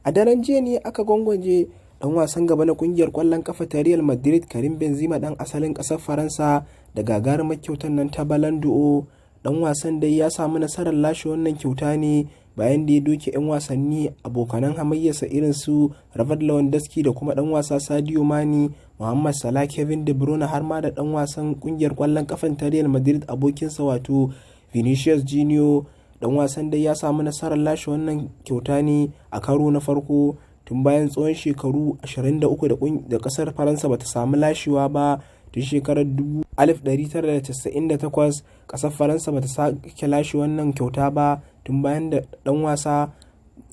A daren jiya ne aka gwangwaje dan wasan gaba na kungiyar kwallon kafa ta Real Madrid, Karim Benzema, dan asalin kasar Faransa, da gagarumar kyautar nan ta Ballon d'Or. Dan wasan dai ya samu nasarar lashe wannan kyauta ne bayan da ya doke 'yan wasanni abokanan hamayyarsa irin su Robert Lewandowski da kuma dan wasa Sadio Mane, Mohamed Salah, Kevin De Bruyne, har ma da dan wasan kungiyar kwallon kafan ta Real Madrid abokinsa, wato Vinicius Junior. Dan wasan dai ya samu nasarar lashe wannan kyauta ne a karo na farko tun bayan tsawon shekaru 23 da kasar Faransa bata samu lashewa ba. Tun shekarar 1998 kasar Faransa bata sake lashe wannan kyauta ba, tun bayan da dan wasa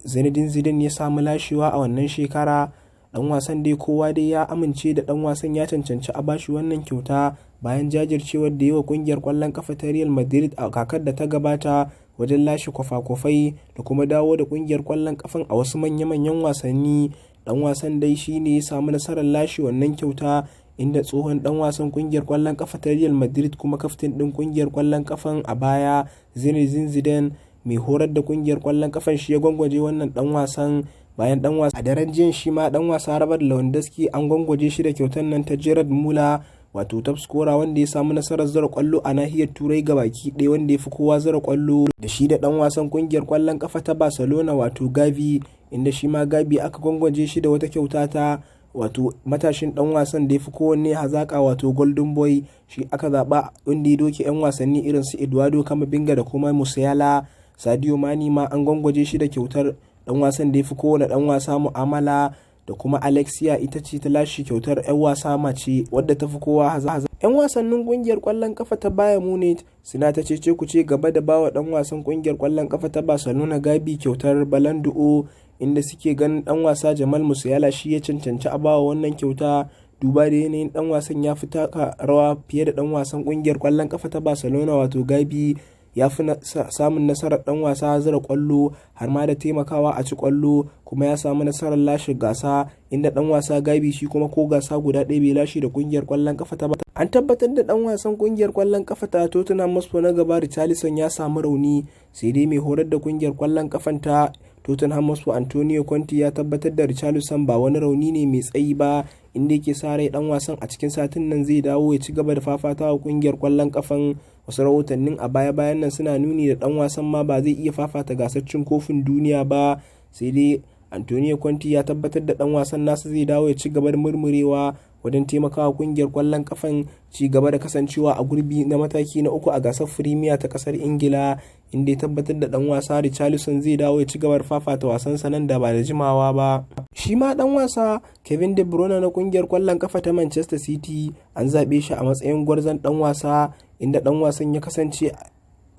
Zinedine Zidane ya samu lashewa a wannan shekara. Dan wasan dai, kowa dai ya amince da dan wasan ya cancanci a bashi wannan kyauta bayan jajircewar da yi wa kungiyar kwallon kafa ta Real Madrid a kakar da ta gabata wajen lashe kwafa-kwafai da kuma dawo da kungiyar kwallon kafan a wasu manya-manyan wasanni. Dan wasan dai shine ya samu nasarar lashe wannan kyauta, inda tsohon dan wasan kungiyar kwallon kafa ta Real Madrid kuma kaftin din kungiyar kwallon kafan a baya, Zinedine Zidane, mai horar da kungiyar kwallon kafan, shi ya gwangwaje wannan dan wasan. Bayan dan wasa, a daren jiyan shi ma dan wasa Robert Lewandowski an gwangwaje shi da kyautar nan ta Gerard Muller, wato top scorer wanda ya samu nasarar zara kwallo a nahiyar Turai gabaki ɗaya, wanda ya fi kowa zara kwallo, da shi da dan wasan kungiyar kwallon kafa ta Barcelona, wato Gavi, inda shi ma Gavi aka gwangwaje shi da wata kyauta ta wato matashin dan wasan da ya fi kowanne hazaka, wato Golden Boy. Shi aka zaba, wanda ya doke 'yan wasanni irin su Eduardo Camavinga da kuma Musiala. Sadio Mane ma an gwangwaje shi da kyautar dan wasan da ya fi kowane dan wasa mu'amala, da kuma Alexia, ita ce ta lashe kyautar 'yan wasa mace wadda ta fi kowa haza. 'Yan wasannin kungiyar kwallon kafa ta Bayern Munich suna ta cece kuce gaba da bawa dan wasan kungiyar kwallon kafa ta Barcelona Gavi kyautar Ballon d'Or, inda suke ganin dan wasa Jamal Musiala shi ya cancanci a bawa wannan kyauta, duba da yanayin dan wasan ya fi taka rawa fiye da dan wasan kungiyar kwallon kafa ta Barcelona, wato Gavi. Ya fi samun nasarar dan wasa zira kwallo har ma da taimakawa a ci kwallo, kuma ya samu nasarar lashe gasa, inda dan wasa Gavi shi kuma ko gasa guda ɗaya bai lashe da kungiyar kwallon kafa ta ba. An tabbatar da dan wasan kungiyar kwallon kafa ta Tottenham Hotspur na gaba, Richarlison, ya samu rauni. Sai dai mai horar da kungiyar kwallon kafan ta Tottenham Hotspur, Antonio Conte, ya tabbatar da Richarlison ba wani rauni ne mai tsayi ba, inda yake sa rai dan wasan a cikin satin nan zai dawo ya ci gaba da fafatawa kungiyar kwallon kafan. Wasu rahotannin a baya-bayan nan suna nuni da dan wasan ma ba zai iya fafata gasar cin kofin duniya ba. Sai dai Antonio Conte ya tabbatar da dan wasan nasa zai dawo ya ci gaba da murmurewa wajen taimakawa kungiyar kwallon kafan ci gaba da kasancewa a gurbi na mataki na uku a gasar Premier ta kasar Ingila, inda ya tabbatar da dan wasa Richarlison zai dawo ya ci gaba da fafata wasansa nan da ba da jimawa ba. Shi ma dan wasa Kevin De Bruyne na kungiyar kwallon kafa ta Manchester City an zaɓe shi a matsayin gwarzon dan wasa, inda dan wasan ya kasance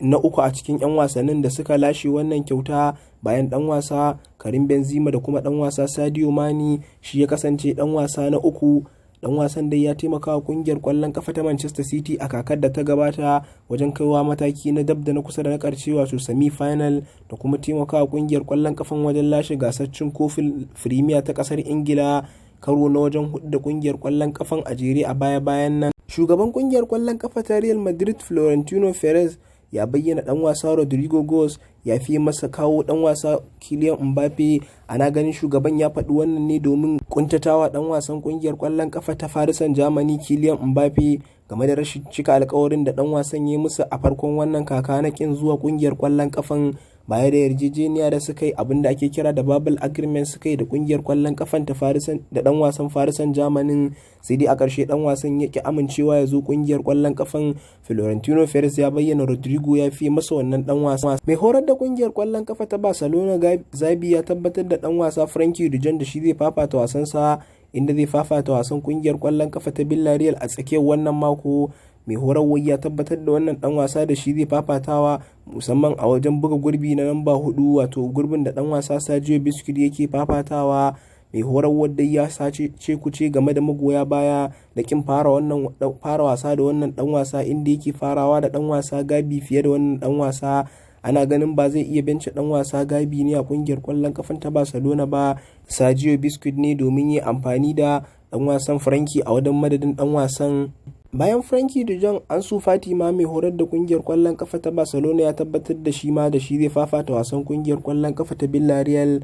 na uku a cikin 'yan wasannin da suka lashe wannan kyauta bayan dan wasa Karim Benzema da kuma dan wasa Sadio Mane. Shi ya kasance dan wasa na uku. Dan wasan dai ya taimaka wa kungiyar kwallon kafa ta Manchester City a kakar da ta gabata wajen kaiwa mataki na dab da na kusa da na karshe, wato semi final, da kuma taimakawa kungiyar kwallon kafan wajen lashe gasar cin kofin Premier ta kasar Ingila karo na wajen hudu da kungiyar kwallon kafan a jere a baya-bayan nan. Shugaban kungiyar kwallon kafa ta Real Madrid, Florentino Perez, ya bayyana dan wasa Rodrygo Goes ya fi masa kawo dan wasa Kylian Mbappe. Ana ganin shugaban ya faɗi wannan ne domin kuntatawa dan wasan kungiyar kwallon kafa ta Paris Saint-Germain, Kylian Mbappe, game da rashin cika alkawarin da dan wasan ya musu a farkon wannan kaka na kin zuwa kungiyar kwallon kafan, baya da yarjejeniya da suka yi, abinda ake kira da verbal agreement, suka yi da kungiyar kwallon kafan ta Paris da dan wasan Paris Saint-Germain. Sai dai a ƙarshe dan wasan ya ki amincewa ya zo kungiyar kwallon kafan. Florentino Perez ya bayyana Rodrygo ya fi masa wannan dan wasa. Mai horar da kungiyar kwallon kafa ta Barcelona, Xavi, ya tabbatar da dan wasa Frenkie de Jong da shi zai fafata wasansa, inda zai fafata wasan kungiyar kwallon kafa ta Villarreal a tsakiyar wannan mako. Mai horarwar ya tabbatar da wannan dan wasa da shi zai fafatawa, musamman a wajen buga gurbi na namba 4, wato gurbin da dan wasa Sergio Busquets yake fafatawa. Mai horarwar dai ya sace ce kuce game da magoya baya da kin fara wasa da wannan dan wasa, inda yake farawa da dan wasa Gavi fiye da wannan dan wasa. Ana ganin ba zai iya bence dan wasa Gavi ne a kungiyar kwallon kafan ta Barcelona ba, Sergio Busquets ne, domin yi amfani da dan wasan Frenkie a wajen madadin dan wasan. Bayan Frenkie de Jong, Ansu Fati ma, mai horar da kungiyar kwallon kafa ta Barcelona, ya tabbatar da shi ma da shi zai fafata wasan kungiyar kwallon kafa ta Villarreal.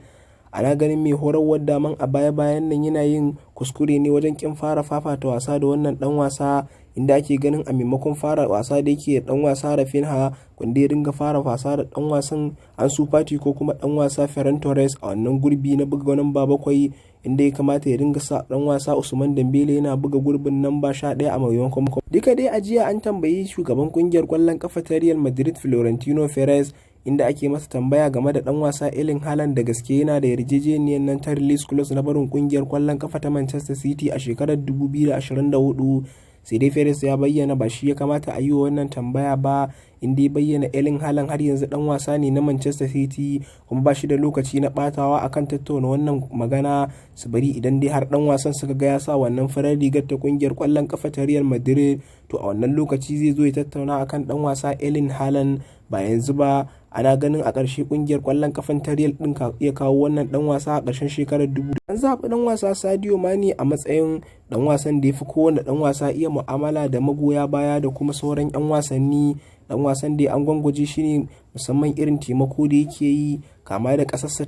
Ana ganin mai horarwar daman a baya-bayan nan yana yin kuskure ne wajen kin fara fafata wasa da wannan dan wasa, inda ake ganin a maimakon fara wasa da yake dan wasa Raphinha, wanda ya dinga fara wasa da dan wasan Ansu Fati ko kuma dan wasa Ferran Torres a wannan gurbi na buga namba 7, inda ya kamata ya dinga sa dan wasa Usman Dembele yana buga gurbin namba 11 a maimakon. Duka dai a jiya an tambayi shugaban kungiyar kwallon kafa ta Real Madrid, Florentino Perez, inda ake masa tambaya game da dan wasa Erling Haaland, da gaske yana da yarjejeniyar nan ta release clause na barin kungiyar kwallon kafa ta Manchester City a shekarar 2024. Sai dai Perez ya bayyana ba shi ya kamata a yi wa wannan tambaya ba, inda ya bayyana Erling Haaland har yanzu dan wasa ne na Manchester City, kuma ba shi da lokaci na batawa akan tattauna wannan magana. Su bari idan dai har dan wasan suka ga ya sa wannan farar rigar ta kungiyar kwallon kafa ta Real Madrid, to a wannan lokaci zai zo ya tattauna akan dan wasa Erling Haaland, ba yanzu ba. Ana ganin a ƙarshe kungiyar kwallon kafan ta Real din ka iya kawo wannan dan wasa a ƙarshen shekarar 2000. An zaɓi dan wasa Sadio Mane a matsayin dan wasan da ya fi kowane dan wasa iya mu'amala da magoya baya da kuma sauran 'yan wasanni. Dan wasan da an gwangwaje shi ne musamman irin taimako da yake yi, kama da ƙasarsa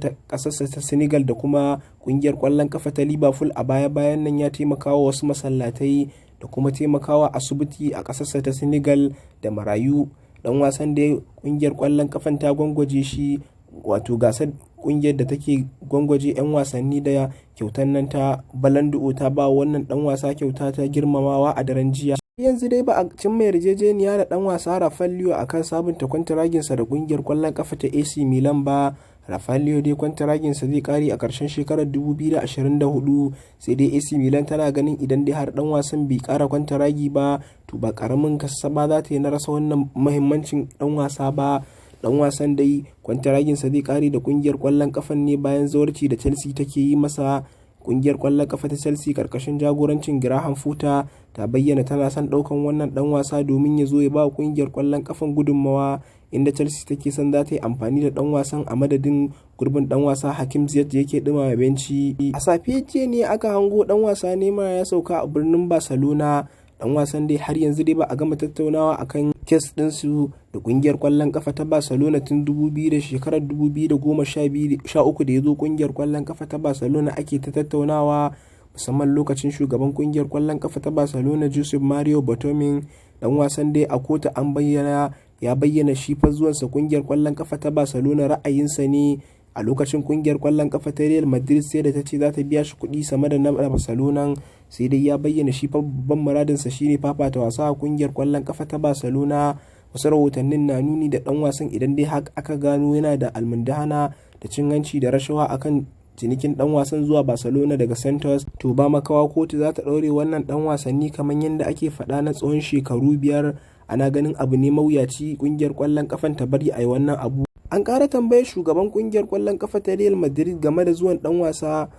ta Senegal da kuma kungiyar kwallon kafa ta Liverpool. A baya-bayan nan ya taimaka wa wasu masallatai da kuma taimakawa asibiti a ƙasarsa ta Senegal da marayu. Dan wasan da kungiyar kwallon kafan ta gwangwaje shi, wato gasar kungiyar da take gwangwaje 'yan wasanni da kyautar nan ta Ballon d'Or, ta ba wannan dan wasa kyauta ta girmamawa a daren jiya. Yanzu dai ba a cimma yarjejeniya da dan wasa Rafael Leao akan sabunta kwantaraginsa da kungiyar kwallon kafa ta AC Milan ba. Rafael Leao dai kwantaraginsa zai kare a ƙarshen shekarar 2024, sai dai AC Milan tana ganin idan dai har dan wasan bai kara kwantaragi ba, to ba karamin kasaba za ta yi na rasa wannan muhimmancin dan wasa ba. Dan wasan dai kwantaraginsa zai kare da kungiyar kwallon kafan ne bayan zawarci da Chelsea take yi masa. Kungiyar kwallon kafa ta Chelsea karkashin jagorancin Graham Potter ta bayyana tana son daukan wannan dan wasa domin ya zo ya ba kungiyar kwallon kafan gudunmawa, inda Chelsea take son za ta yi amfani da dan wasan a madadin gurbin dan wasa Hakim Ziyech da yake dumama benci. A safiyar jiya ne aka hango dan wasa Neymar ya sauka a birnin Barcelona. Dan wasan dai har yanzu dai ba a gama tattaunawa akan case ɗinsu da kungiyar kwallon kafa ta Barcelona. Tun 2000 da shekarar 2013 da ya zo kungiyar kwallon kafa ta Barcelona ake ta tattaunawa, musamman lokacin shugaban kungiyar kwallon kafa ta Barcelona, Josep Mario Bartomeu. Dan wasan dai a kotu an bayyana ya bayyana shi fa zuwansa kungiyar kwallon kafa ta Barcelona ra'ayinsa ne. A lokacin kungiyar kwallon kafa ta Real Madrid sai da ta ce za ta biya shi kuɗi sama da na Barcelona, sai dai ya bayyana shi fa babban muradinsa shine fafata wasa a kungiyar kwallon kafa ta Barcelona. Wasu rahotannin na nuni da dan wasan idan dai haka aka gano yana da almundahana da cin hanci da rashawa akan cinikin dan wasan zuwa Barcelona daga Santos, to ba makawa kotu za ta ɗaure wannan dan wasanni kamar yadda ake faɗa na tsawon shekaru 5. Ana ganin abu ne mawuyaci kungiyar kwallon kafan ta bari a yi wannan abu. An ƙara tambayar shugaban kungiyar kwallon kafa ta Real Madrid game da zuwan dan wasa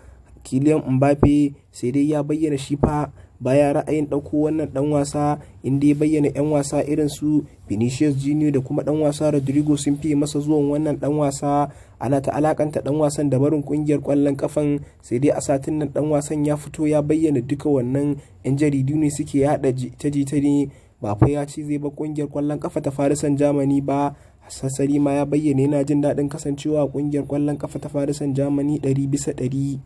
Kylian Mbappe, sai dai ya bayyana shi fa baya ra'ayin ɗauko wannan ɗan wasa, inda ya bayyana 'yan wasa irin su Vinicius Junior da kuma ɗan wasa Rodrigo sun fiye masa zuwan wannan ɗan wasa. Ana ta alakanta ɗan wasan da barin kungiyar ƙwallon kafan, sai dai a satin nan ɗan wasan ya fito ya bayyana duka wannan 'yan jaridu ne suke yada jita-jita ne, ba fa ya ce zai bar kungiyar ƙwallon kafa ta Paris Saint-Germain ba. Sassari ma ya bayyana yana jin daɗin kasancewa kungiyar ƙwallon kafa ta Paris Saint-Germain 100%.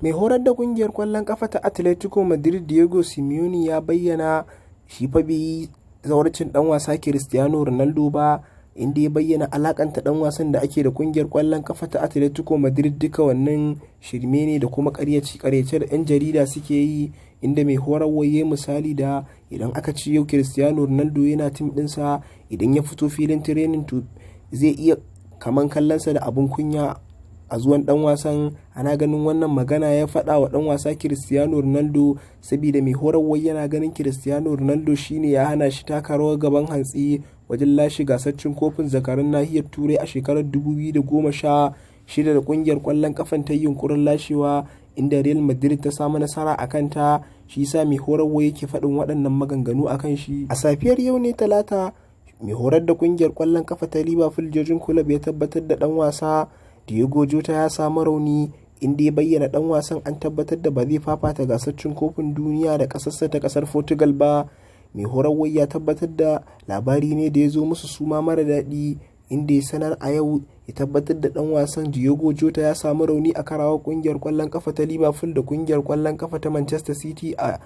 Mai horar da kungiyar kwallon kafa ta Atletico Madrid, Diego Simeone, ya bayyana shi fa bai yi zawarcin dan wasa Cristiano Ronaldo ba, inda ya bayyana alakanta dan wasan da ake da kungiyar kwallon kafa ta Atletico Madrid duka wannan shirme ne da kuma karyaci karyace da 'yan jarida suke yi, inda mai horarwa ya misali da idan aka ci yau Cristiano Ronaldo yana team dinsa, idan ya fito filin training, to zai iya kaman kallonsa da abun kunya a zuwan dan wasan. Ana ganin wannan magana ya faɗa wa dan wasa Cristiano Ronaldo saboda mai horarwa yana ganin Cristiano Ronaldo shine ya hana shi taka rawar gaban hantsi wajen lashe gasar cin kofin zakarun nahiyar Turai a shekarar 2016 da kungiyar kwallon kafan ta yi yunkurin lashewa, inda Real Madrid ta samu nasara a kanta. Shi yasa mai horarwa yake faɗin waɗannan maganganu a kan shi. A safiyar yau ne Talata mai horar da kungiyar kwallon kafa ta Liverpool, Jurgen Klopp, ya tabbatar da dan wasa Diogo Jota ya samu rauni, inda ya bayyana dan wasan an tabbatar da ba zai fafata gasar cin kofin duniya da kasarsa ta kasar Portugal ba. Mai horarwar ya tabbatar da labari ne da ya zo musu suma mara daɗi, inda ya sanar a yau Ya tabbatar da dan wasan Diogo Jota ya samu rauni a karawar kungiyar kwallon kafa ta Liverpool da kungiyar kwallon kafa ta Manchester City a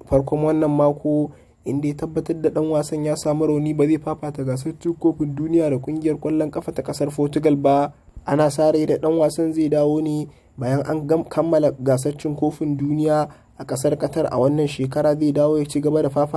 farkon wannan mako, inda ya tabbatar da dan wasan ya samu rauni, ba zai fafata gasar cin kofin duniya da kungiyar kwallon kafa ta kasar Portugal ba. Ana sa rai da dan wasan zai dawo ne bayan an kammala gasar cin kofin duniya a kasar Qatar a wannan shekara, zai dawo ya ci gaba da fafa.